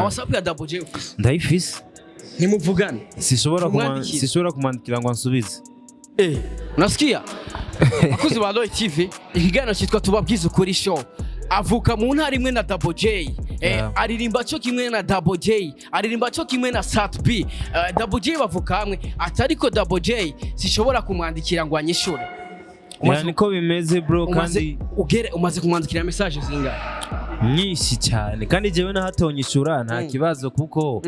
WhatsApp ya Double J ufise? Ndayifise. Ntimuvugane? Sishobora Tumwandikire. Sishobora kumwandikira ngo ansubize. Eh, unasikia? Abakozi ba Roy TV, ikiganiro cyitwa Tubabwize Ukuri Show. Avuka mu ntara imwe na Double J. Aririmba cyo kimwe na Double J, aririmba cyo kimwe na Sat B. Double J bavuka hamwe, atariko Double J sishobora kumwandikira ngo anyishure. Yeah, niko bimeze, bro. Umaze Kandi ugere umaze kumwandikira message zingahe? Nyinshi cyane, kandi jewe nahatonyishura nta kibazo, kuko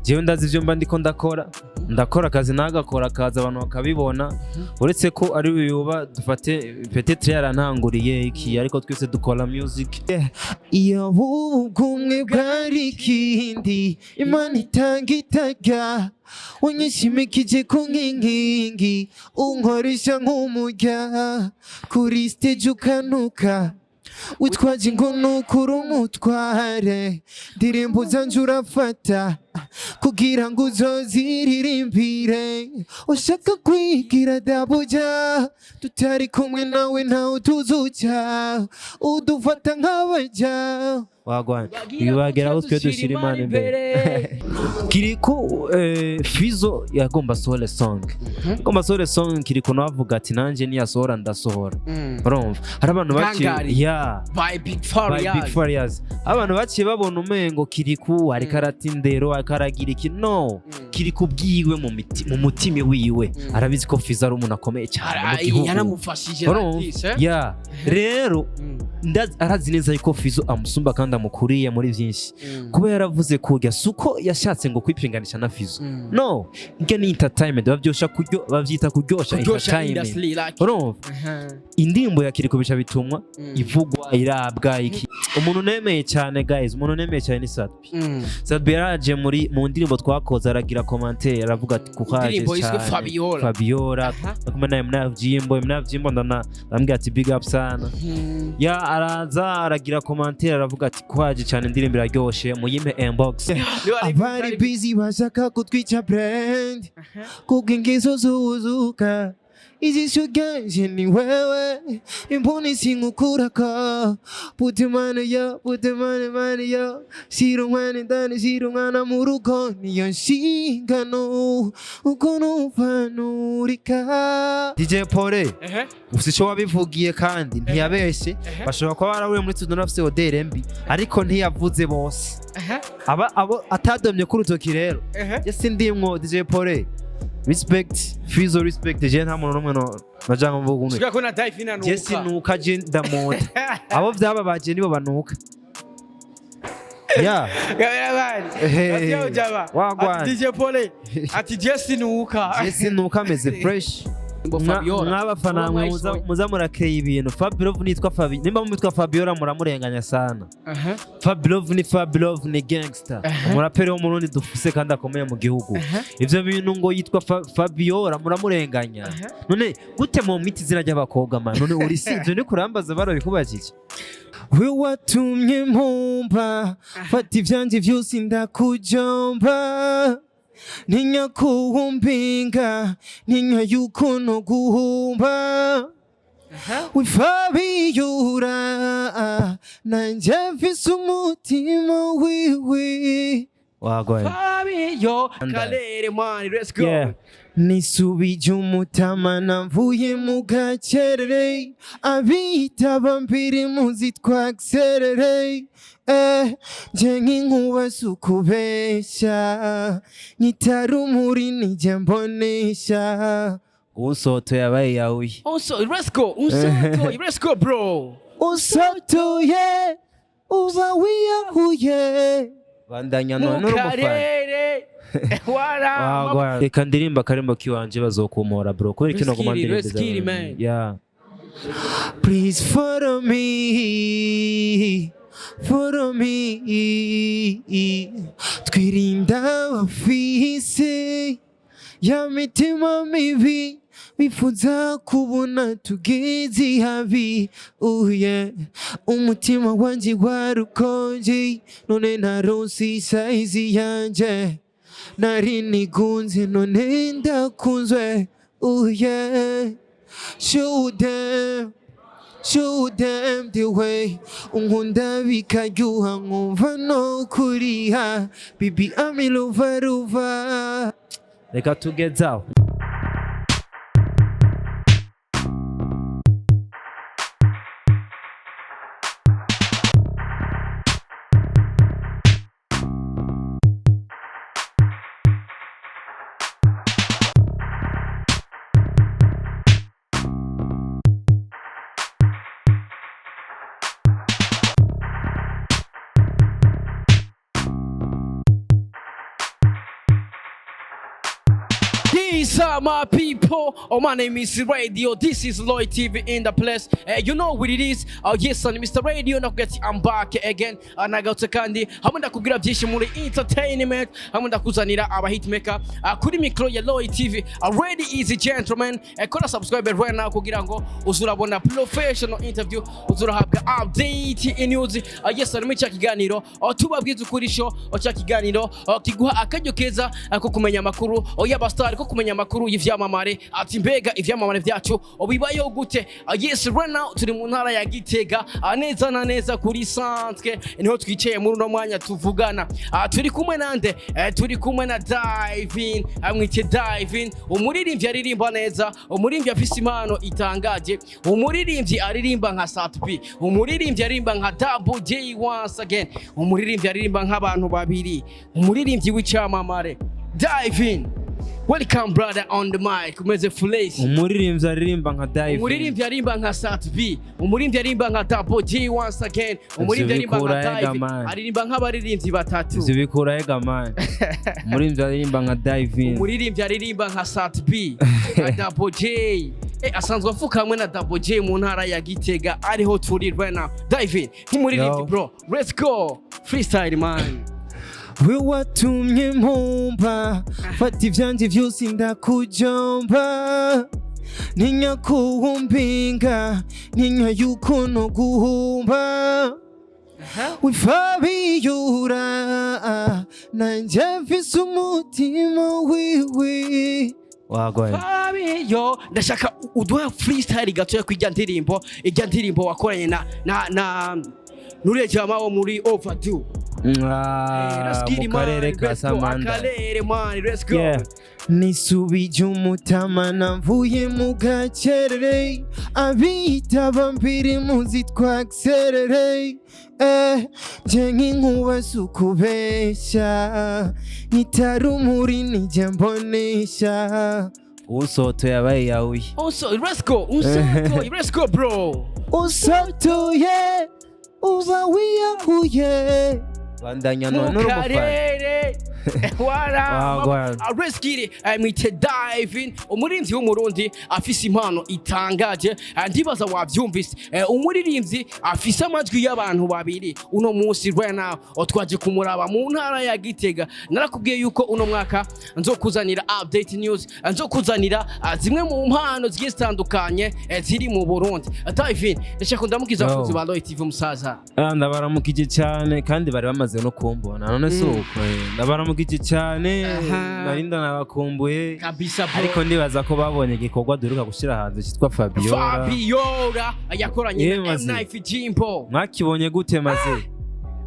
jewe ndazi ivyo mba ndiko ndakora. Ndakora akazi, nagakora akaza abantu bakabibona, uretse ko ari we yoba dufate peut-être yarantanguriye iki, ariko twese dukora music. Iyo ubumwe bwari ikindi, Imana itanga itajya unyishimikije ku nkingi, unkoresha nk'umujya kuri stage, ukanuka witwaje ngo nukuri umutware. Ndirimbo zanje urafata kugira ngo uzoziririmbire. Ushaka kwigira dabuja, tutari kumwe nawe ntawe tuzuca, udufata nk'abaja. Wagwan, ibagera aho twe dushyira Imana imbere. Kirikou, Fizo yagomba asohore song, agomba asohore song. Kirikou nawe avuga ati: "Nanjye niyasohora ndasohora." Urumva hari abantu baciye Gangari. Ya. By Big By Farious. Big Farious. Abantu baciye babona umengo Kirikou ariko arata indero, ariko aragira iki. No, Kirikou bwiwe mu mutima wiwe arabizi ko Fizo ari umuntu akomeye cyane mu gihugu. Yaramufashije. Urumva? Like this, eh? Ya, rero arazi neza yuko Fizo amusumba kandi amukuriye muri byinshi. Kuba yaravuze kurya si uko yashatse ngo kwipinganisha na Fizo. No, iryo ni entertainment, bavyosha kuryo, bavyita kuryosha Kuryosha entertainment. industry like. Urumva, indirimbo ya Kirikou bica bitumwa ivugwa, irabwa iki. Umuntu nemeye cyane, guys, umuntu nemeye cyane ni Sat-B. Sat-B yaraje mu ndirimbo twakoze, aragira commentaire, aravuga ati: "Kuhaje Indirimbo yiswe cyane." Fabiola. Fabiola. Kumwe naye Mnavyimbo, Mnavyimbo, ndambwira ati: "Big up sana." Ya, araza aragira commentaire, aravuga ati: "Kuhaje cyane, indirimbo iraryoshe, muyimpe inbox." Abari busy bashaka kutwica brand kuko ingeso zuzuka. Ijisho ryanje ni wewe, imboni sinkukurako. Put money yo, put money money yo, shira umwana indani, shira umwana mu rugo, niyo nshingano uko numva nurika. DJ Pole, ufite icyo wabivugiye kandi ntiyabeshye. Bashobora kuba barahuye muri studio bafite odeur mbi, ariko ntiyavuze bose. Aba abo atadomye ku rutoki rero. Je sindimwo. DJ Pole, respect. Fizo, respect. Je nta muntu n'umwe no najanga mvuga umwe. Shika ko na Dive Je sinuka, je ndamota. Abo vyababaje nibo banuka ya. Cameraman. Ehe. Ati Wagwan. Ati DJ Pole. Ati Jesse nuka. Je sinuka, ameze fresh. Ngo Fabiola. Mwabafana mwe muza murakeye ibintu. Fabilove nitwa Fabi, nimba mwitwa Fabiola muramurenganya sana. Fabilove ni Fabilove, ni gangster, umuraperi wo mu Burundi dufise kandi akomeye mu gihugu. Ivyo bintu ngo yitwa Fabiola, muramurenganya. None gute mu mwita izina ry'abakobwa, man? None uri si ivyo ni kurambaza barabikubajije? We watumye mpumba, fata ivyanje vyose ndakujomba, ntinya kuwumpinga, ntinya yuko no guhumba. Wifabiyura nanje mfise umutima wiwe. Wagwan. Fabio Kalere, man, let's go. Yeah. Nisubije umutama, navuye mu gacerere, abitaba mbiri muzi twagiserere. Nje nk'inkuba si ukubeshya, nyitarumuri nijye mbonesha. Usoto yabaye yawe. Also, let's go. Unsoto, let's go, bro. Usotoye uba wiyahuye. Bandanya none uri umufana. Mukarere. Wara. Wagwan. Reka ndirimba akarimbo kiwanje, bazokumora, bro, kubera kino goma Riskiri, ndirimba. riskiri, man. Yeah. Please follow me, follow me. Twirinda abafise ya mitima mibi, bifuza kubona tugeze habi. Oh yeah. Umutima wanje warukonje, none naronse isayizi yanje. Nari nigunze, none ndakunzwe. Oh yeah. Show them. Show them the way. Unkunda bikaryoha nkumva no kuriha. Baby, I'm in love, love. Reka tugezaho. These are my people. Oh, my name is Radio. This is Lloyd TV in the place. You know what it is. Yes, I'm Mr. Radio. Nakubwira I'm back again. Nagarutse kandi hamwe ndakubwira byinshi muri entertainment, hamwe ndakuzanira aba hitmaker kuri micro ya Lloyd TV. Ready is gentlemen. Kora subscribe right now kugira ngo uzurabona professional interview, uzurahabwa update in news. Yes, muri cya kiganiro tubabwiza ukuri show, cya kiganiro kiguha akaryo keza ko kumenya amakuru y'abastar, ko kumenya amakuru y'ivyamamare, ati mbega ivyamamare vyacu bibayeho gute? Yes, right now turi mu ntara ya Gitega, neza na neza kuri centre niho twicaye muri uno mwanya tuvugana. Turi kumwe nande? Turi kumwe na Divin, amwite Divin, umuririmbyi aririmba neza, umuririmbyi afise impano itangaje, umuririmbyi aririmba nka Sat-B, umuririmbyi aririmba nka Double J once again, umuririmbyi aririmba nk'abantu babiri, umuririmbyi w'icyamamare Divin. Welcome, brother, on the mic. Umeze fresh? Umuririmbyi aririmba nka Dive. Umuririmbyi aririmba nka Sat-B, umuririmbyi aririmba nka Double J once again, umuririmbyi aririmba nka bikura hega, Divin, man. aririmba nk'abaririmbyi batatu. Ivyo bikura hega, man? Umuririmbyi aririmba nka Divin. Umuririmbyi aririmba nka Sat-B, nka Double J, asanzwe avuka hamwe na Double J mu ntara ya Gitega, ariho turi right now. Divin nk'umuririmbyi, Yo. bro, let's go, freestyle, man. We watumye mpumba, fata ibyanjye byose ndakujomba, ntinya kuwumpinga, ntinya yuko no guhumba wifabiyura, nanjye mfise umutima wiwe. Wagwaye. Fabio, ndashaka uduhe freestyle gatoya kw'ijya ndirimbo, ijya ndirimbo wakoranye na nuriya jama wo muri Overdue. Let's get Mu it, man. karere ka Let's go. Samanda. Akarere, man, let's go. Yeah. Nisubije umutama navuye mu gacerere, abitaba mbiri muzi twagiserere, nje nk'inkuba si ukubeshya, nyitarumuri nijya mbonesha. Usoto yabaye yahuye. Also, let's go. Unsoto, let's go, bro. Usotoye uba wiyahuye. Bandanya Mu none uri umufana. karere wara. Wagwan. Let's get it. Mwite Divin, umuririmbyi w'Umurundi afise impano itangaje. Ndibaza wavyumvise. Umuririmbyi afise amajwi y'abantu babiri. Uno munsi right now twaje kumuraba mu ntara ya Gitega. Narakubwiye yuko uno mwaka nzokuzanira update news, nzokuzanira zimwe mu mpano zigiye zitandukanye ziri mu Burundi. Divin, ndashaka ndamukiza Yo. abakunzi ba Roy TV, musaza. Ah, ndabaramukije cyane kandi bari bamaze no kumbona none si uko, ndabaramukije cyane. Nari ndanabakumbuye. Kabisa, bro. Ariko ndibaza ko babonye igikorwa duheruka gushyira hanze cyitwa Fabiola. Fabiola yakoranye Ye, na maze. M9 Jimbo. Mwakibonye gute maze?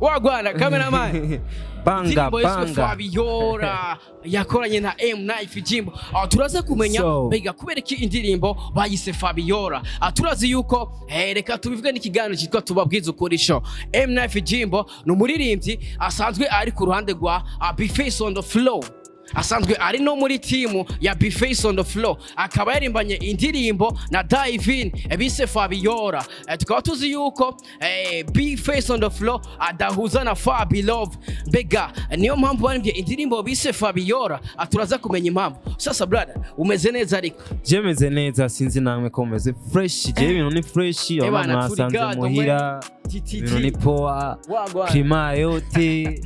Wagwana, cameraman. Banga. Indirimbo yiswe Banga. Fabiola yakoranye na M9 Jimbo. Turaza kumenya mbega kubera iki indirimbo bayise Fabiola. Turazi yuko reka tubivuge n'ikiganiro cyitwa Tubabwiza Ukuri Show. M9 Jimbo ni umuririmbyi asanzwe ari ku ruhande rwa Bface on the Floor, asanzwe ari no muri timu ya Bface on the Floor, akaba yarimbanye indirimbo na Divin bise Fabiola. Tukaba tuzi yuko Bface on the Floor adahuza na Fabi Love. Mbega niyo mpamvu barimbye indirimbo bise Fabiola? Turaza kumenya impamvu. Sasa brother, umeze neza ariko? Je meze neza, sinzi namwe ko meze fresh. Je ibintu ni fresh. Bana, Urabona turi mwasanze gado, muhira, TTG. ibintu ni poa. Wagwan. Climat yote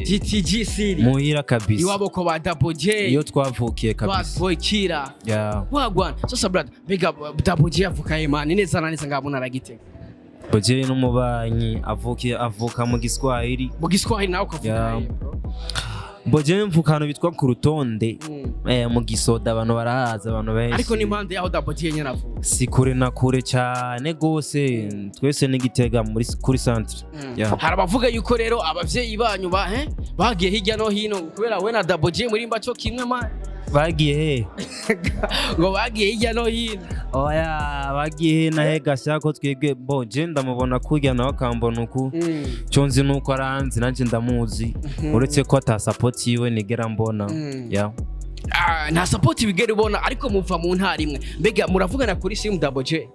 TTG City. muhira kabisa. Iwabo ko ba Double J. Iyo twavukiye Bad kabisa. Boy Kira. Yeah. Wagwan. Sasa brother, mbega Double J avuka he, man? Neza na neza ngabona aragitega. Bojeri n'umubanyi, avuka mu Giswahili. Mu Giswahili nawe ukavuga Yeah. he, bro? Mboje mvuka ahantu bitwa ku Rutonde, mu Gisoda. Abantu barahaza, abantu benshi. Ariko ni impande yaho Double J nyene avuka? Si kure na kure cyane gose, twese ni Gitega muri kuri centre. Yeah. Hari abavuga yuko rero abavyeyi banyu ba bagiye hirya no hino kubera we na Double J muri mbaco kimwe, man. Bagiye he? Ngo bagiye hirya no hino. Oya, bagiye he na he gasha? Ko twebwe bo je ndamubona kurya, nawe akambona uku. Cyo nzi nuko aranzi, nanjye ndamuzi, uretse ko ata support yiwe nigera mbona. Yeah. Ah, nta support bigera ubona, ariko muva mu ntara imwe. Mbega muravugana kuri simu, Double J?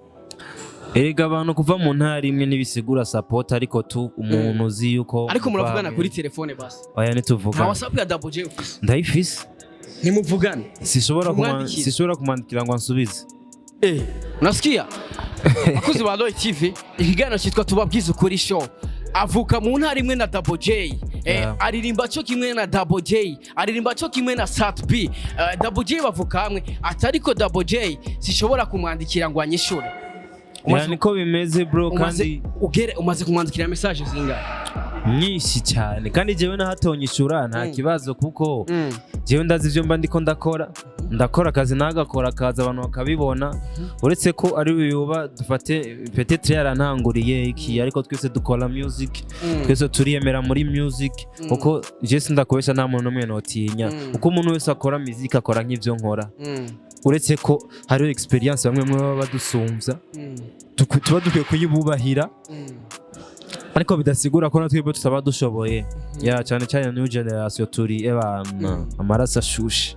Erega abantu kuva mu ntara imwe ntibisigura support, ariko tu umuntu uzi yuko Ariko muva muravugana hamwe. kuri telefone basi? Oya, Nta ntituvugana. WhatsApp ya Double J ufise? Ndayifise. Ntimuvugane? Sishobora Tumwandikire. sishobora kumwandikira ngo ansubize. Eh, unasikia? Bakuzi ba Roy TV, ikiganiro cyitwa Tubabwize Ukuri Show. Avuka mu ntara imwe na Double J. Aririmba cyo kimwe na Double J, aririmba cyo kimwe na Sat B. Double J bavuka hamwe, atariko Double J sishobora kumwandikira ngo anyishure. Yeah, niko bimeze, bro. Umaze, Kandi ugere umaze kumwandikira message zingahe? Nyinshi cyane. Kandi jewe nahatonyishura nta kibazo, kuko jewe ndazi ibyo mba ndiko ndakora. Ndakora akazi, nagakora akazi abantu bakabibona, uretse ko ari yoba dufate peut-être yarantanguriye iki, ariko twese dukora music, twese turiyemera muri music, kuko je sindakubesha, nta muntu n'umwe notinya, kuko umuntu wese akora music akora nk'ivyo nkora, uretse ko hariho experience bamwe bamwe baba badusumvya, tuba dukwiye kuyibubahira, ariko bidasigura ko natwe tutaba dushoboye. Ya, cyane cyane new generation turi ebana amaraso ashushe.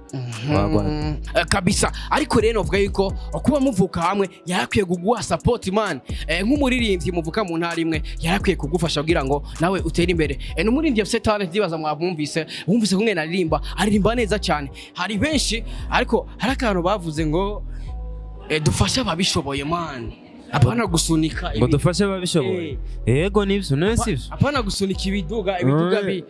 Wagwan. Kabisa. Ariko rero novuga yuko kuba muvuka hamwe yarakwiye kuguha support, man. Nk'umuririmbyi muvuka mu ntara imwe yarakwiye kugufasha kugira ngo nawe utere imbere. N'umuririmbyi afite talent, ndibaza mwabumvise, wumvise kumwe naririmba, aririmba neza cyane. Hari benshi, ariko hari akantu bavuze ngo dufashe ababishoboye, man, apana gusunika Ngo dufashe ababishoboye, yego nivyo. None sivyo? Apana gusunika ibiduga bi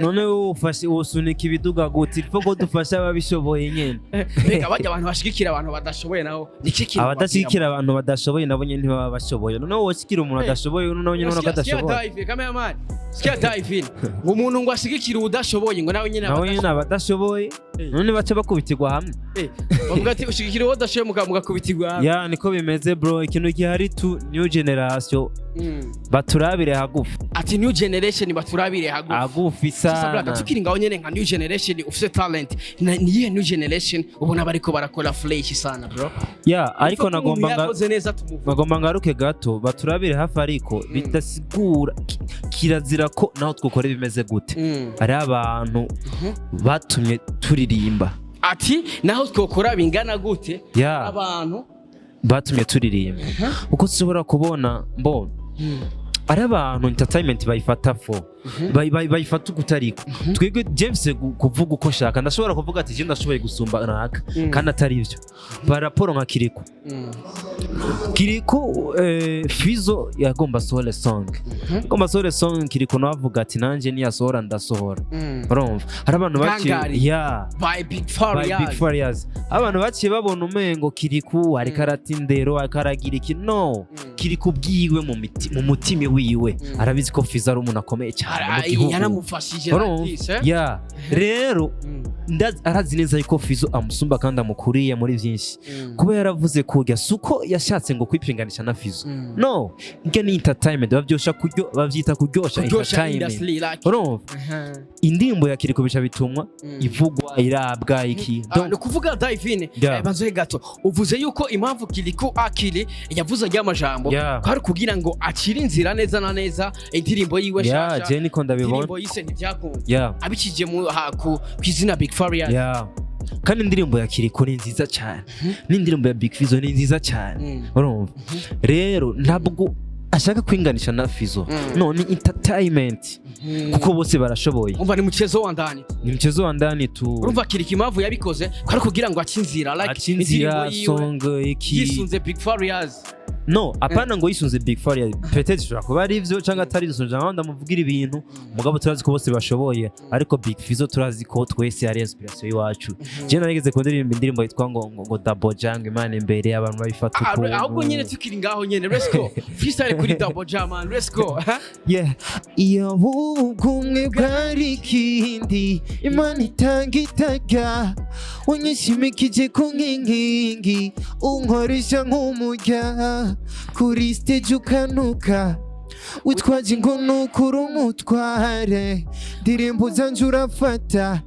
None wowe ufashe usunika ibiduga gute? Il faut ko dufashe ababishoboye nyene. Mbega bajya abantu bashigikira abantu badashoboye naho niki kintu? Abadashyigikira abantu badashoboye nabo nyene ntibaba bashoboye. None wowe woshigikira umuntu adashoboye, nawe nyene ubona ko adashoboye. Sikia cameraman, sikia dive, ngo umuntu ngo ashigikire udashoboye, ngo nawe nyene Nawe nyene aba adashoboye. None baca bakubitirwa hamwe. Bavuga ati ushigikira uwo udashoboye mugakubitirwa hamwe. Ya, niko bimeze, bro. Ikintu gihari tu new generation baturabire hagufi. Ati new generation baturabire hagufi. Hagufi Sasa brother, sana. Tukiri ngaho nyene, nka new generation ufite talent, niyihe new generation ubona bariko barakora fresh sana, bro? Ya, ariko Uko umuntu nagomba yakoze neza tumuvuga. Nagomba ngaruke gato, baturabire hafi, ariko bidasigura kirazira ko naho twukora bimeze gute, ari abantu batumye turirimba. Ati naho twokora bingana gute, Ya, abantu batumye turirimba, kuko ushobora kubona mbo ari abantu entertainment bayifata fo bayifata uko utariko. Twebwe James kuvuga uko nshaka, ndashobora kuvuga ati je ndashoboye gusumba naka, kandi atari ivyo. Par rapport nka Kiriko, Kiriko, Fizo yagomba asohore song, agomba asohore song, Kiriko nawe avuga ati nanjye niyasohora ndasohora. Urumva hari abantu baciye Gangari. Ya, by Big by Big Farious. Farious. Abantu baciye babona umengo Kiriku ariko arata indero, ariko aragira iki. No, Kiriku bwiwe mu mutima wiwe arabizi ko Fizo ari umuntu akomeye cyane mu gihugu. Yaramufashije. Urumva? Like this, eh? Ya, rero arazi neza yuko Fizo amusumba kandi amukuriye muri byinshi. Kuba yaravuze kurya si uko yashatse ngo kwipinganisha na Fizo. No, iryo ni entertainment, bavyosha kuryo, bavyita kuryosha Kuryosha entertainment. industry like. Urumva indirimbo ya Kiriko bica bitumwa ivugwa, irabwa iki. Ah, Donc, ni ukuvuga Divine, banzohe gato, uvuze yuko impamvu Kiriko Akili yavuze ry'amajambo kwari kugira ngo acire inzira neza na neza indirimbo yiwe nshasha, je niko ndabibona. Indirimbo yise Ntibyakunda, abikije mu ku izina Big Farious. Yeah. Kandi indirimbo ya Kiriko ni nziza cyane, n'indirimbo ya Big Fizzo ni nziza cyane. Urumva rero ntabwo ashaka kwinganisha na Fizzo. No, ni entertainment, kuko bose barashoboye. Umva, ni mchezo wa ndani. Ni mchezo wa ndani tu. Urumva Kiriko impamvu yabikoze kwari kugira ngo ace inzira like Aca inzira indirimbo yiwe song iki. yisunze Big Farious. No, apana ngo yisunze Big Farious, peut-être ishobora kuba ari ivyo canke atari ivyo, sinja ndamuvugira ibintu, mugabo turazi ko bose bashoboye, ariko Big Fizzo turazi ko twese ari inspiration y'iwacu. Je narigeze kundirimba indirimbo yitwa ngo Double Jang, Imana imbere, abantu babifata Ah, ukuntu. Ahubwo nyene tukiri ngaho nyene, let's go, freestyle kuri Double J, man, let's go. Yeah. Iyo ubumwe bwari ikindi, Imana itanga itajya, unyishimikije ku nkingi, unkoresha nk'umujya kuri stage, ukanuka witwaje ngo nukuri umutware, ndirimbo zanje urafata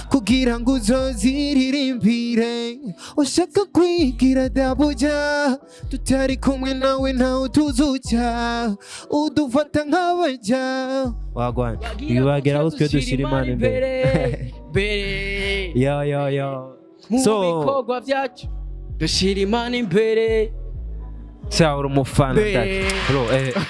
kugira ngo uzoziririmbire. Ushaka kwigira dabuja, tutari kumwe nawe ntawe tuzuca, udufata nk'abaja. Wagwan, ibagera aho twe dushira Imana imbere. Mbere. Yo yo yo. Mu So bikorwa byacu dushira Imana imbere. Cya uri umufana. Mbere. Ndaki bro.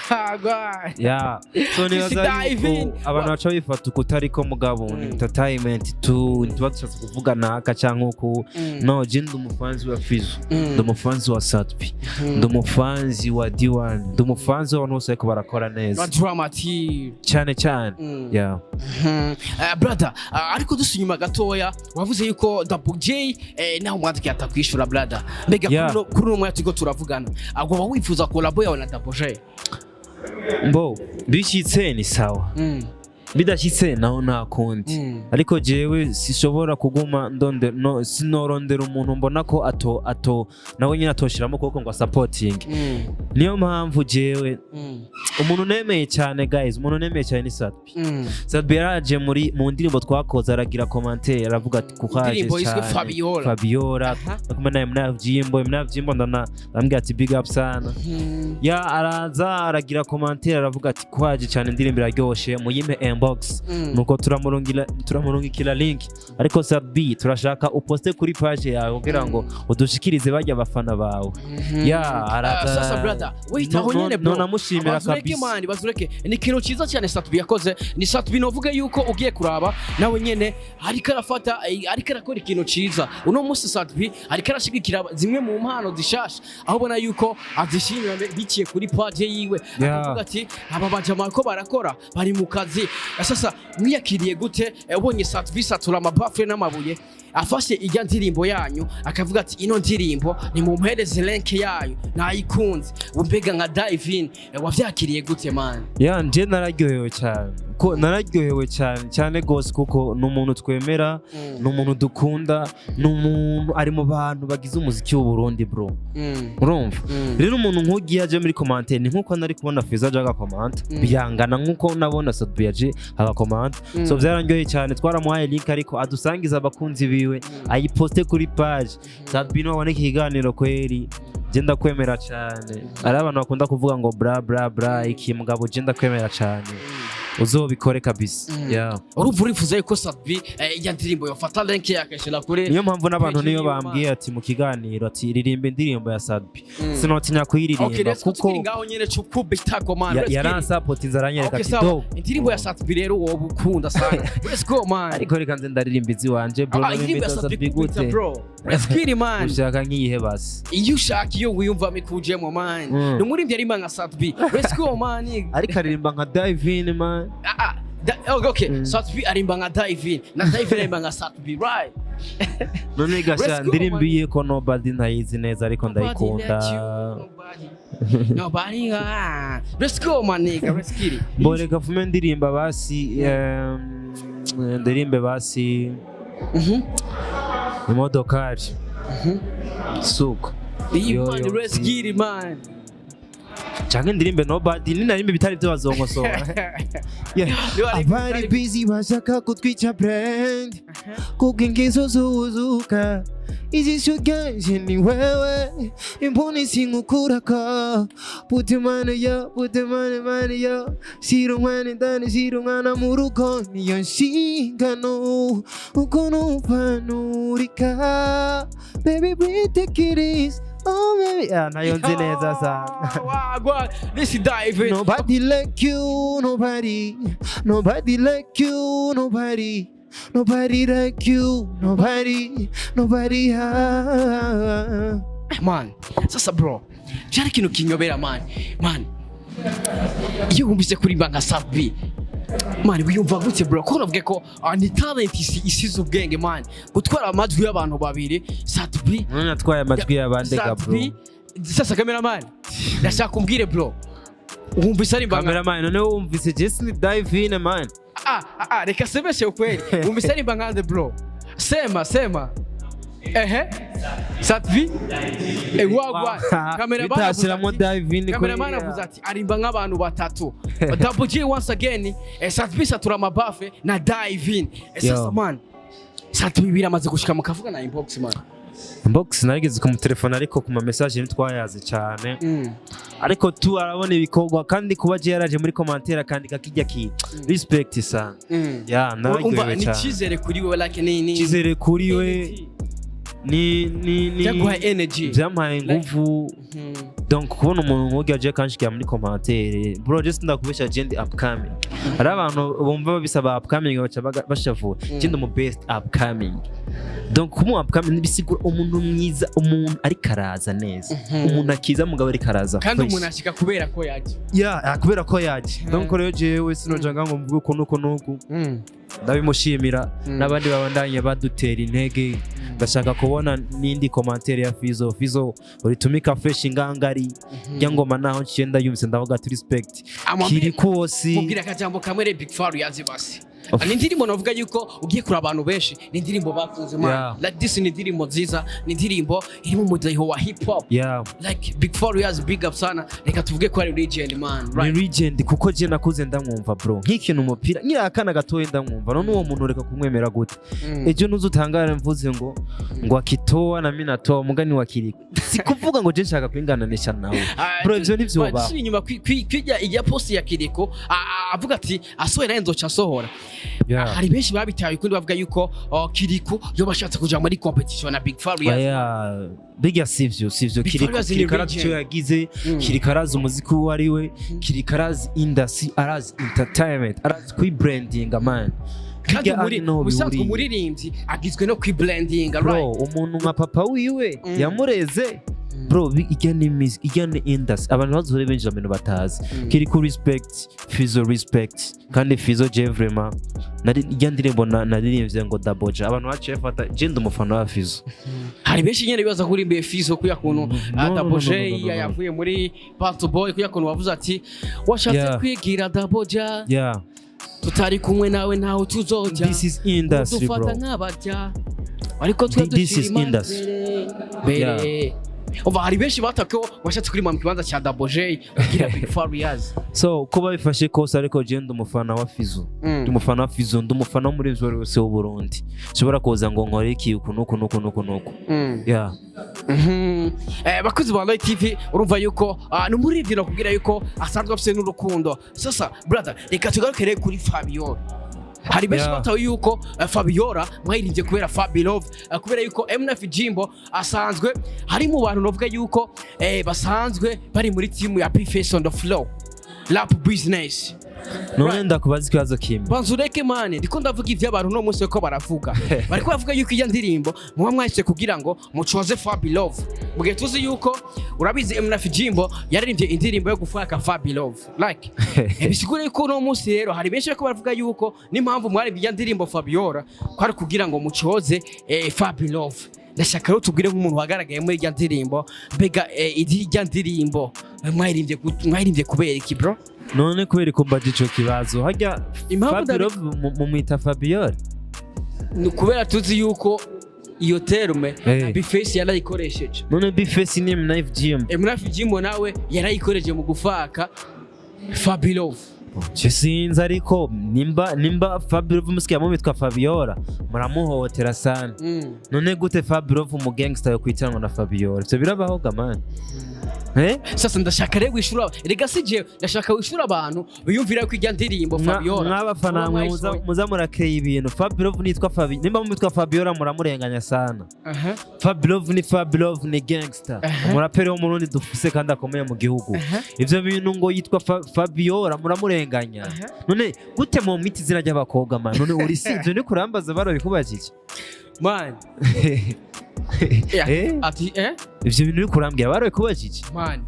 Wagwan. Yeah, so nibaza Dive in. yuko abantu baca bifata uko utariko, mugabo ni entertainment tu, tuba dushatse kuvuga naka cyangwa uku. No, je ndi umufanzi wa Fizzo, ndi umufanzi wa Sat-B, ndi umufanzi wa D1, ndi umufanzi w'abantu bose bariko barakora neza. Na Drama-T. Cyane cyane. Yeah. Brother, ariko dusa inyuma gatoya, wavuze yuko Double J naho umwandiki atakwishura, brother, mbega kuri uno mwanya turiko turavugana, agomba wifuza collabo yawe na Double J? Mbo bishyitse ni sawa, bidashyitse naho nta kundi. Ariko jewe sishobora kuguma ndonde, no sinorondera umuntu mbona ko ato nawe nyine atoshiramo ukuboko ngo supporting. Niyo mpamvu jewe umuntu nemeye cyane, guys, umuntu nemeye cyane ni Sat-B. Sat-B yaraje muri mu ndirimbo twakoze, aragira commentaire, aravuga ati kuhaje Indirimbo yiswe cyane. Fabiola. Fabiola. Kumwe naye Mnavyimbo, Mnavyimbo, ndana ndambwira ati big up sana. Ya, araza aragira commentaire, aravuga ati kwaje cyane, indirimbo iraryoshe, muyime inbox. Nuko turamurungikira link, ariko Sat-B turashaka uposte kuri page yawe kugira ngo udushikirize bajya abafana bawe. Ya, araza. Ah, sasa brother, wait, aho No, nyene bro. no, namushimira Bazureke kabisa. man, bazureke. Ni ikintu cyiza cyane Sat-B yakoze. Ni Sat-B novuga yuko ugiye kuraba nawe nyene ariko arafata, ariko arakora ikintu cyiza. Uno munsi Sat-B ariko arashigikira zimwe mu mpano zishasha, aho ubona yuko azishimira biciye kuri page yiwe. Akavuga ati aba bajama ko barakora, bari mu kazi. Sasa mwiyakiriye gute ubonye Sat-B satura amabafure n'amabuye, afashe ijya ndirimbo yanyu akavuga ati ino ndirimbo nimumpereze link yayo, nayikunze? Mbega nka Divine, wavyakiriye gute, man? Ya, nje nararyohewe cyane, ko nararyohewe cyane cyane gose, kuko ni umuntu twemera, ni umuntu dukunda, ni umuntu ari mu bantu bagize umuziki w'u Burundi, bro. Urumva rero, umuntu nk'ugiye aje muri commentaire, ni nkuko nari kubona Fiza aje agakomanta, biyangana nkuko nabona Sat-B yaje agakomanta. So byarandyoheye cyane. Twaramuhaye link, ariko adusangiza abakunzi biwe, ayiposte kuri page. Sat-B, nubona iki kiganiro, kweri je ndakwemera cyane. Hari abantu bakunda kuvuga ngo bra bra bra iki, mugabo je ndakwemera cyane, uzobikore kabisa. Yeah. Urumva urifuza yuko Sat-B ijya ndirimbo yofata link yakayishyira kuri Niyo mpamvu n'abantu page niyo yiwe? bambwiye ati mu kiganiro ati ririmba indirimbo ya Sat-B, sinotinya kuyiririmba. Okay, let's go. Kuko Tukiri ngaho nyene cukubitako, man. Let's get it. Yaransapotinze, aranyereka Okay, ati sawa. do Indirimbo ya Sat-B rero wowe ukunda sana, let's go, man. Ariko reka nze ndaririmba iziwanje, bro. Ah, indirimbo ya Naririmba Sat-B Sat-B kubita, gute? bro, let's get it, man. Ushaka nk'iyihe basi? Iyo ushaka, iyo wiyumvamo ikujemo, man. Ni umuririmbyi arimba nka Sat-B, let's go, man. Ariko aririmba nka Divine, man. Ah, ah, oh, okay. Sat-B arimba nka Divine na Divine arimba nka Sat-B, right? None gasha Let's go. ndirimbiye ko Nobody ntayizi neza, ariko ndayikunda. Nobody let you, nobody, nobody, ah. Let's go, my nigga, let's get it. Bo reka fume ndirimba basi, ndirimbe basi imodokari suko. Iyi Yo, man, yo. let's get it, man. Canke ndirimbe Nobody, ninarimbe bitari byo bazonkosora. Yeah. Abari busy bashaka kutwica brand, kuko ingeso zuzuka, ijisho ryanje ni wewe, imboni sinkukurako. Put money yo, put money money yo, shira umwana indani, shira umwana mu rugo, niyo nshingano uko numva. Baby, we take it easy, oh baby. Ah, nayo nzi neza sana. Wagwan, this is Divine. Nobody like you, nobody, nobody like you, nobody, nobody like you, nobody, nobody. Ah. Man, sasa bro, cyari ikintu kinyobera, man. Man, iyo wumvise kuririmba nka Sat-B, man, wiyumva gute, bro? Ko navuge ko ni talent isize ubwenge, man, gutwara amajwi y'abantu babiri, Sat-B. None atwaye amajwi y'abandi ga, bro? Sat-B. Sasa cameraman, ndashaka umbwire, bro, wumvise arimba nka Cameraman, none wumvise Jesse dive in, man? Ah, ah, ah, reka semeshe ukweli. Wumvise arimba nkande, bro? Sema, sema. Ehe, Sat-B, wagwa cameraman avuze Bitashiramo dive in. Cameraman avuze ati arimba nk'abantu batatu. Double J once again, Sat-B satura amabafe na dive in. Sasa Yo. man, Sat-B biramaze gushika mu kavuga na inbox, man? Inbox narigeze kumutelefona, ariko ku ma message ntitwayazi cyane. Ariko tu arabona ibikorwa, kandi kuba je yaraje muri commentaire akandika kijya ki respect sana. Ya, Umva, nararyohewe ni cyane. icyizere kuri wewe, like ni Icyizere kuri we. Energy. Ni Byaguha energy. Byampaye ingufu. Donc kubona umuntu nk'urya aje kanshikira muri commentaire, bro, just ndakubesha, je ndi upcoming. Hari abantu bumva bisaba upcoming baca bashavura. Je ndi mu best upcoming. Donc kuba upcoming bisigura umuntu mwiza, umuntu ariko araza neza, umuntu akiza mugabo ariko araza Kandi fresh. umuntu ashika kubera ko yaje. Ya, kubera ko yaje. Donc rero jewe sinoja ngo mvuge uku nuku nuku. Ndabimushimira n'abandi babandanye badutera intege. Ndashaka kubona n'indi commentaire ya Fizo. Fizo, uritumika fresh ngangari rya ngoma. Naho nciye ndayumvise, ndavuga ati respect. Kiri kuosi. Mubwira akajambo kamwe re, Big Faro yazi basi. Ni indirimbo navuga yuko ugiye kuri abantu benshi, ni indirimbo bakunze, man. Like this, ni indirimbo nziza, ni indirimbo irimo umudiho wa hip hop. Like Big Faro yazi, big up sana. Reka tuvuge ko ari legend, man. Ni Right. legend, kuko je nakuze ndamwumva, bro, nk'ikintu umupira nkiri akana gatoya ndamwumva. None uwo muntu reka kumwemera gute? Ejo ntuzutangare mvuze ngo akitoa na mimi natoa, mugani wa Kiriko. Si kuvuga ngo je nshaka kwingananisha nawe, bro, ivyo ntivyobaho. Dusubira inyuma kwijya ijya post ya Kiriko, avuga ati asohora nzoca asohora. Hari benshi babitaye ukundi, bavuga yuko, oh, Kiriko yo bashatse kuja muri competition na Big Faro. Oya, bijya sivyo, sivyo. Big Kiriko, Farious ni Kiriko arazi legend. icyo yagize. Kiriko arazi umuziki uwo ari we. Kiriko arazi industry, arazi entertainment, arazi kwibrandinga, man. Kandi Bijya muri ari no musanzwe bihuriye. umuririmbyi agizwe no kwibrandinga. Bro, right. umuntu nka papa wiwe yamureze, bro. Ijya ni music, ijya ni industry. Abantu bazohore binjira mu bintu batazi. Kiriko respect, Fizo respect. Kandi Fizo, je vraiment nari ijya ndirimbo naririmbye ngo Daboja, abantu baciye bafata je ndi umufana wa Fizo. Hari benshi nyene bibaza kuri mbe Fizo kuya kuntu No, no, no, Double J no, no, no, no. yavuye muri Bantu Boy, kuya kuntu wavuze ati washatse kwigira Double J, tutari kumwe nawe ntaho tuzoja. This is industry, dufata bro. nk'abajya ariko twe This is dushyira Imana industry. mbere mbere. Umva, hari benshi bataka ko washatse kurima mu kibanza cya Double J ugira Big Farious. So ko babifashe kose, ariko je ndi umufana wa Fizo. Ndi umufana wa Fizo, ndi umufana wo muri wese w'u Burundi. Nshobora kuza ngo nkore iki, uku nuku nuku nuku nuku. Yeah. Bakozi ba Light TV, urumva yuko ni umuririmbyi nakubwira yuko asanzwe afite n'urukundo. Sasa brother, reka tugaruke rero kuri Fabiola. Hari benshi batawe yuko Fabiola mwayirimbye kubera Fabilove, kubera yuko MNF Jimbo asanzwe hari mu bantu navuga yuko basanzwe bari muri team ya B-Face on the floor rap business. None ndakubaza ikibazo kimwe. Banza ureke, man, ndiko ndavuga ivy'abantu no munsi ko baravuga, bariko bavuga yuko iyo ndirimbo muba mwahise kugira ngo mucoze Fabilove, mugihe tuzi yuko urabizi MNF Jimbo yaririmbye indirimbo yo gufaka Fabilove. Like bisigura yuko uno munsi rero hari benshi bariko baravuga yuko n'impamvu mwaririmbye iyo ndirimbo Fabiola kwari kugira ngo mucoze Fabilove. Ndashaka rero tubwire nk'umuntu wagaragaye muri irya ndirimbo, mbega irya ndirimbo mwayirimbye kubera iki, bro? None kubera ko mbaje ico kibazo harya, Impamvu Fabilove mumwita Fabiola? Ni ukubera tuzi yuko iyo terme B-Face yarayikoresheje. None B-Face ni MNF Jimbo? MNF Jimbo nawe yarayikoresheje mu gufaka Fabilove. Je sinzi, ariko nimba Fabilove musikiye mumwitwa Fabiola, muramuhohotera sana. None gute Fabilove umu gangster yo kwitanwa na Fabiola? Ivyo birabaho ga, man? Sasa ndashaka rero wishura, rega si jewe, ndashaka wishura abantu biyumvira ko ijya ndirimbo Fabiola Mw'abafana muba mwe mwayisohoye. Muza murakeye ibintu. Fabilove nitwa Fabi, nimba mumwitwa Fabiola muramurenganya sana. Fabilove ni Fabilove, ni gangster, umuraperi wo mu Burundi dufise kandi akomeye mu gihugu. Ivyo bintu ngo yitwa Fabiola muramurenganya. None gute mu mwita izina ry'abakobwa, man? None uri si ivyo ni kurambaza barabikubajije? Man. Ati Ivyo bintu uri kurambwira barabikubajije? Man,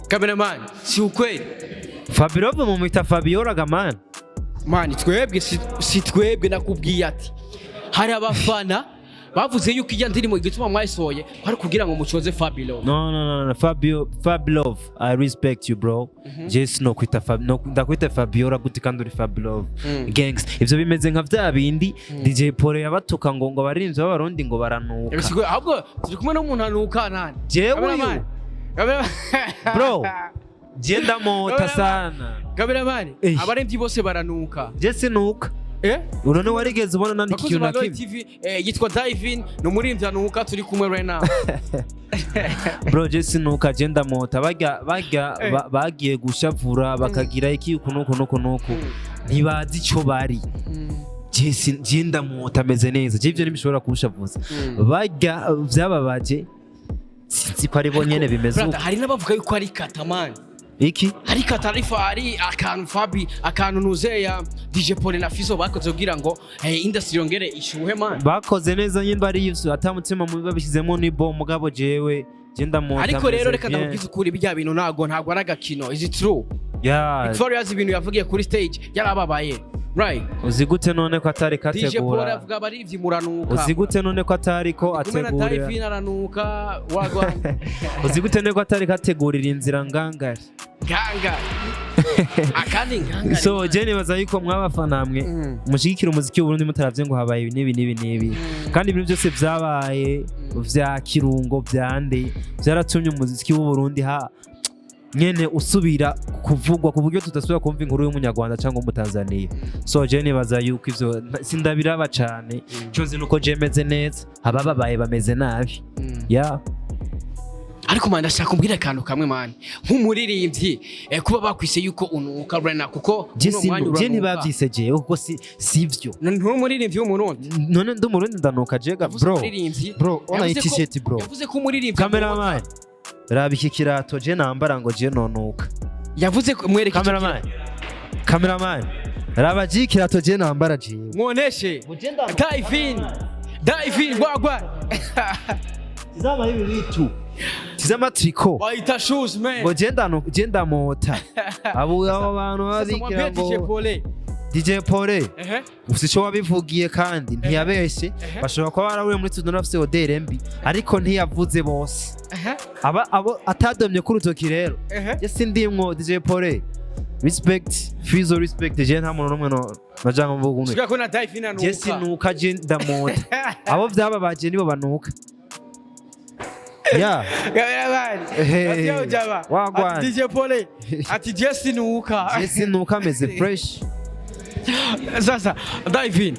cameraman, si ukweli? Fabirove mumwita Fabiola gamana. Man, twebwe si twebwe. Nakubwiye ati hari abafana bavuze yuko ijya ndirimbo igituma mwayisohoye kwari kugira ngo mucoze Fabio. No, no, no, no. Fabio, Fabilove, I respect you, bro. Just no kwita Fab, no ndakwita Fabiola gute kandi uri Fabilove? Gangs. Ivyo bimeze nka vya bindi DJ Paul yabatuka ngo abaririmbyi b'Abarundi ngo baranuka. Ibisiguro ahubwo turi kumwe n'umuntu anuka nani? Jewe Cameraman. uyu. Cameraman. Bro, je ndamota Cameraman. sana. Cameraman, abaremvyi bose baranuka. Je sinuka. Eh? Urone warigeze ubona nandika Bakozi ikintu ba na Roy kimwe? TV, yitwa Divin, ni umuririmbyi anuka turi kumwe right now. Bro, je sinuka, je ndamota. Barya bagiye gushavura bakagira iki uku nuku nuku nuku. Ntibazi ico bari. Je ndamota, ameze neza. Je ivyo ntibishobora kunshavuza. Barya vyababaje, sinzi ko ari bo nyene bimeze Brother, uko. hari n'abavuga yuko ari katamani. Iki? Hari katarifa, ari akantu Fabi, akantu nuzeya DJ Paul na Fizo bakoze kugira ngo industry yongere ishuhe, man. Bakoze neza nyimba ari ivyo, ata mutima mubi babishyizemo, ni bo. Mugabo jewe je ndamota. Ariko rero meze reka bien. ndakubwiza ukuri, bijya bintu ntago ari agakino. Is it true? Yeah. Farious, ibintu yavugiye kuri stage yarababaye, right? Uzi gute none ko atari DJ Paul kategura? avuga abarivyi muranuka. Uzi gute none ko atari ko Kumwe na ategurira? Divin aranuka wagwa. Uzi gute none ko atari kategurira inzira ngangari? Ganga akandi nganga. So je nibaza yuko mwabafana mwe mushigikira umuziki w'Uburundi mutaravye ngo habaye ibi n'ibi n'ibi n'ibi, kandi ibintu byose vyabaye vya Kirungo vyande vyaratumye umuziki w'Uburundi ha nyene usubira kuvugwa ku buryo tudasubira kumva inkuru y'Umunyarwanda cyangwa Umutanzaniya. So je nibaza yuko ivyo sindabiraba cane. Ico nzi nuko je meze neza, abababaye bameze nabi, yeah. Ariko man, ndashaka kumbwira akantu kamwe, man, nk'umuririmbyi, kuba bakwise yuko unuka right now, kuko Je uno mwanya je uranuka. ntibavyise jewe kuko si sivyo. Nturi umuririmbyi w'Umurundi? None ndi Umurundi ndanuka jega? Yavuze Bro, umuririmbyi. Bro, ona iyi Yavuze ko- t-shirt, bro. Yavuze ko umuririmbyi Cameraman, raba iki kirato je nambara ngo je nonuka. Yavuze ko mwereke icyo. Cameraman, cameraman, raba Je ikirato je nambara jewe. Mwoneshe Divin, Divin gwagwa. Tizama hivi vitu, tizama triko. Waita shoes, man. Ngo je ndanuka, je ndamota. Abo bantu Sasa babigira mwambie DJ ngo Paul. DJ Paul, ufite icyo wabivugiye kandi ntiyabeshye. Bashobora kuba barahuriye muri studio bafise odeur mbi, ariko ntiyavuze bose. Abo atadomye ku rutoki rero, je sindimwo. DJ Paul, respect. Fizo, respect. Je nta muntu n'umwe no naja ngo mvuge umwe. Siga ko na Divin anuka. Je sinuka, je ndamota. Abo vyababaje nibo banuka, yeah. Cameraman. Hey. Ati ujaba. Wagwan. Ati DJ Paul. Ati je sinuka. Je sinuka, ameze fresh. Sasa Divin,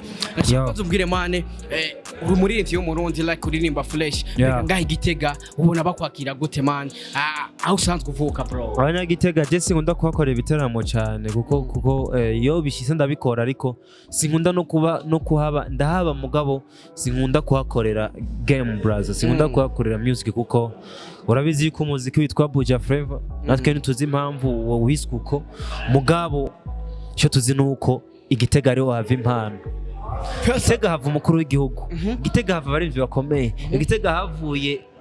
Yo. ndashaka umbwire, man, uri umuririmbyi w'Umurundi, like uririmba fresh. Yeah. Ngaho Igitega ubona bakwakira gute, man, aho usanzwe uvuka, bro? Abanyagitega je sinkunda kuhakorera ibiteramo cyane kuko iyo bishyize ndabikora, ariko sinkunda no kuba no kuhaba. Ndahaba, mugabo sinkunda kuhakorera game, brother, sinkunda kuhakorera music kuko urabizi yuko umuziki witwa Buja Flavor, natwe ntituzi impamvu uwo wiswe uko. Mugabo icyo tuzi ni uko Igitega ariho hava impano. Igitega hava umukuru w'igihugu, Igitega hava abaririmbyi bakomeye, Igitega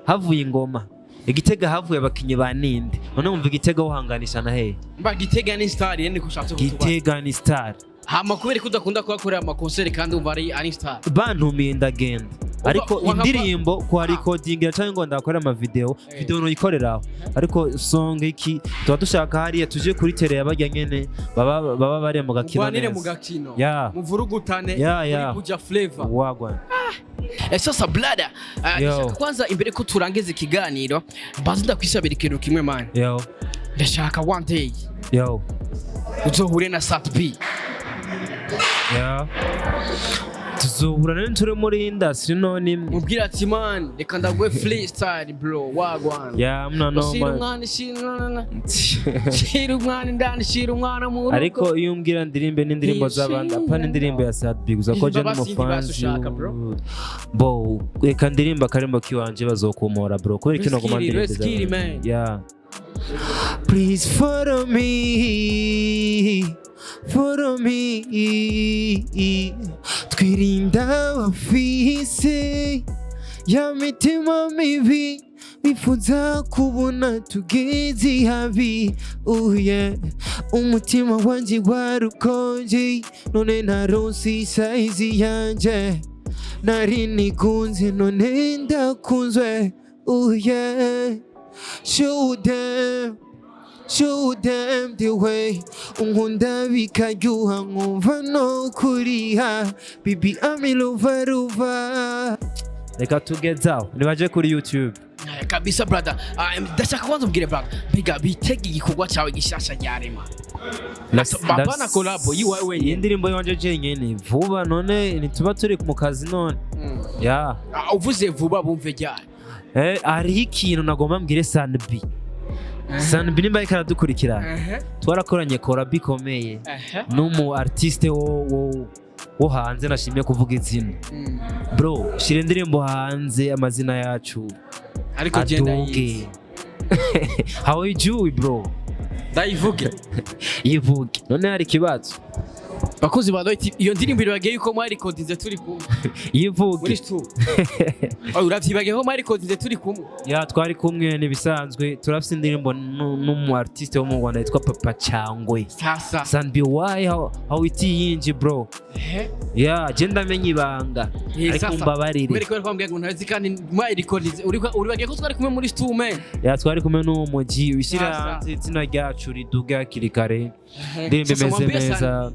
havuye ingoma, Igitega havuye abakinyi ba ninde. None wumva Igitega wohanganisha na hehe? Mba Gitega ni star yene ko ushatse kutuba. Gitega ni star. Hama kubera ko udakunda kuhakorera amakonseri kandi umva ari star? Bantumiye ndagenda, ariko indirimbo kuharikodingira cyangwa ngo ndakore amavideo, video noyikoreraho, ariko song iki tuba dushaka hariya tuje kuri tele yabarya nyene baba bari mu gakino Mugwanire mu neza. gakino. Yeah. Muvurugutane Yeah, kuri yeah. Buja Flavor. Wagwan. Sasa brother, Yo. ndashaka kwanza imbere ko turangiza ikiganiro mbanze ndakwisabira ikintu kimwe, man. Yo. Ndashaka one day Yo. uzohure na Sat B. Yeah, tuzohura rero, turi muri industry none imwe. Mubwira ati: "Man, reka ndaguhe freestyle, bro, wagwan." Yeah, mna no Shira man. umwana, shira, shira umwana indani, shira umwana mu rugo. Ariko iyo umbwira ndirimbe n'indirimbo z'abandi, apana indirimbo ya Sat B gusa, ko je Indirimbo basi n'umufanzi. ushaka, bro. Bo reka ndirimba akarimbo kiwanje, bazokumora, bro, kubera kino goma Let's get it, ndirimbo let's get it, z'abandi. man. Yeah. Please follow me, follow me. Twirinda abafise Ya mitima mibi bifuza kubona tugeze habi. Oh yeah. Umutima wanje warukonje, none naronse isayizi yanje. Nari nigunze, none ndakunzwe. Oh yeah. Show them, show them the way. Unkunda bikaryoha, nkumva no kuriha. Bibi amiluva ruva. Reka tugezaho, nibaje kuri YouTube. Kabisa brother. Ndashaka kwanza ubwire brother, mbega bitege igikorwa cyawe gishasha ryarema Baba na collabo yiwawe wenyine? Iyi ndirimbo yanje jenyene vuba. None ntituba turi mu kazi none ya? Uvuze vuba bumve ryari? Hariho ikintu nagomba mbwire Sanbi. Sanbi nimba ariko aradukurikirana, twarakoranye collab ikomeye n'umu artiste wo hanze nashimye kuvuga izina. Bro, shira indirimbo hanze, amazina yacu Ariko genda. aduge. How you doing, bro? Ndayivuge? Yivuge, none hari ikibazo? Bakozi ba Roy TV, iyo ndirimbo irabagiye yuko mwarikodinze turi kumwe muri Yivuge. stu. Oh, uravyibagiye ko mwarikodinze turi kumwe? Ya, twari kumwe n'ibisanzwe. Turafise indirimbo n'umu artiste wo mu Rwanda yitwa Papa Cyangwe. Sasa. Sanbi, why how it yinji, bro? Ya, je ndamenya ibanga, ariko Sasa. mbabarire. Mwereko kwambwira ngo ntazi kandi mwarikodinze, uribagiye ko twari kumwe muri stu, man? Ya, twari kumwe n'uwo muji wishyira Sasa. hanze izina ryacu riduga hakiri kare. Indirimbo Sasa imeze mwambie. neza.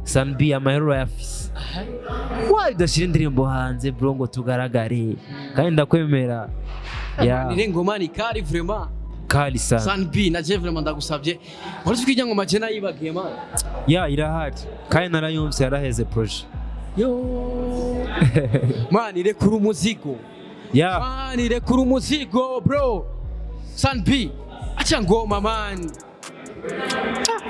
Sanbi, amahera urayafise, why udashyira indirimbo hanze, bro, ngo tugaragare? Kandi ndakwemera ya. Nire ngoma ni kari vraiment. Kali sana. San B na je vraiment ndagusabye, wari ujya ngoma je nayibagiye, man. Ya, irahari kandi narayumvise, yaraheze projet. Yo man, irekura umuzigo. Ya. Man, irekura umuzigo, bro. San B, acha ngoma, man.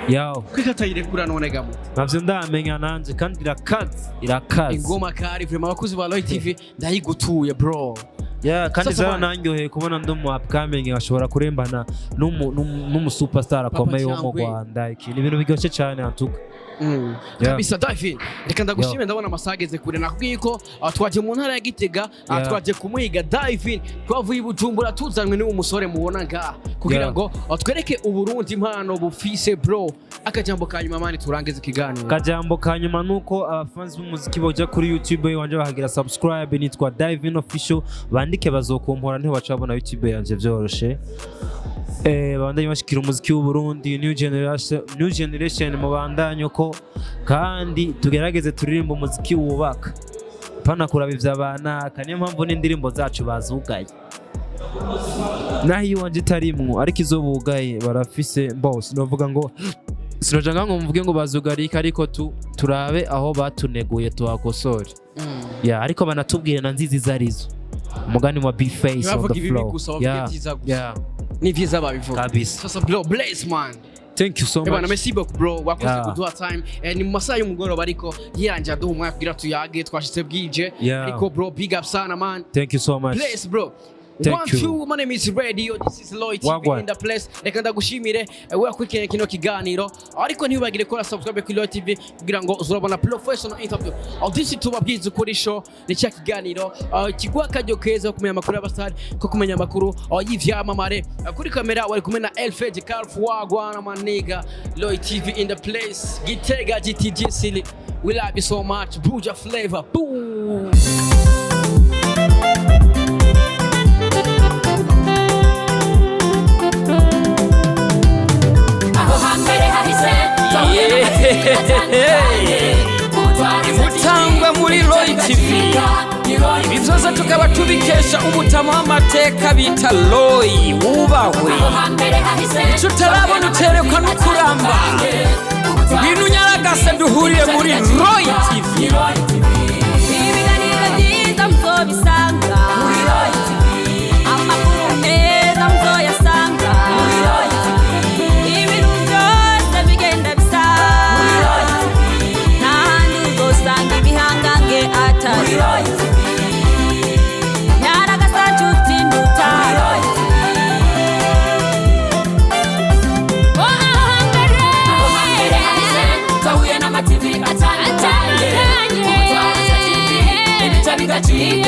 Yaw. Kwika atayirekura none gamo? Navyo ndamenya nanje, kandi irakaze, irakaze. Ingoma kari vraiment. Abakozi ba Roy TV, ndayigutuye, bro. Ya, kandi Sasa zarananyoheye kubona ndi umu upcoming ashobora kurembana n'umu superstar akomeye wo mu Cyangwe. Rwanda. Iki ni ibintu biryoshye cyane antuka. Yeah. Kabisa David, reka ndagushime. Ndabona amasaha ageze kure. Nakubwiye ko twaje mu ntara ya Gitega, Yeah. twaje kumuhiga David. Twavuye i Bujumbura tuzanywe n'uwo musore mubona ngaha kugira Yeah. ngo twereke Uburundi impano bufise. Bro, akajambo ka nyuma, man, turangize ikiganiro. Kajambo ka nyuma nuko abafanzi b'umuziki boja kuri YouTube iwanje bakagira subscribe. Nitwa Divin Official, bandike bazokumpora, ntibaca babona YouTube yanje vyoroshe. Babandanye bashikira umuziki w'u Burundi, new generation, new generation, mubandanye uko, kandi tugerageze turirimbe umuziki wubaka, pana kuraba ivya banaka. Niyo mpamvu n'indirimbo zacu bazugaye, naho iwanje itarimwo, ariko izo bugaye barafise bose. Novuga ngo sinoja ngo mvuge ngo bazugarika, ariko turabe aho batuneguye tuhakosore. Ya, ariko banatubwire na nziza izo arizo, umugani wa B-Face on Ntibavuge the ibibi floor. gusa, bavuge ibyiza gusa. Yeah. Ni vyiza babivuga. Kabisa. Sasa bro, bless, man. Thank you so Ebana, much. merci beaucoup, bro, wakoze kuduha time. Ni mu masaha y'umugoroba, ariko yiranje aduha umwanya kugira tuyage. Twashitse bwije. Ariko bro, big up sana, man. Thank you so much. Bless, bro. Thank One, you. two, my name is Radio. This is Lloyd TV Wagwan. in the place. Reka ndagushimire wakurikiranye kino kiganiro. Ariko ntiwibagire kora subscribe kuri Lloyd TV kugira ngo uzurabona professional interview. This is Tubabwize Ukuri Show. Ni cya kiganiro kiguha akaryo keza ko kumenya amakuru y'abasitari, ko kumenya amakuru y'ivyamamare. Kuri kamera wari kumwe na Elfed Carf Wagwana Maniga. Lloyd TV in the place. Gitega GTG City. We love you so much. Buja flavor. Boom. Aho hambere hahise twahuye n'amateka atandukanye. Imutangwa muri Roy TV. Ibi byose tukaba tubikesha umutama w'amateka bita Roy wubahwe. Aho hambere hahise. Icyo utarabona uterekwa no kuramba. Ngwino unyaragase duhurire muri Roy TV. Ibiganiro byiza muzobisanga, amakuru meza muzoyasanga, ibintu byose bigenda bisa. Nta handi uzosanga ibihangange atari nyaragasa nshuti ndutaro. Aho hambere hahise twahuye n'amativi atandukanye. Utwara TV ibica bigacika.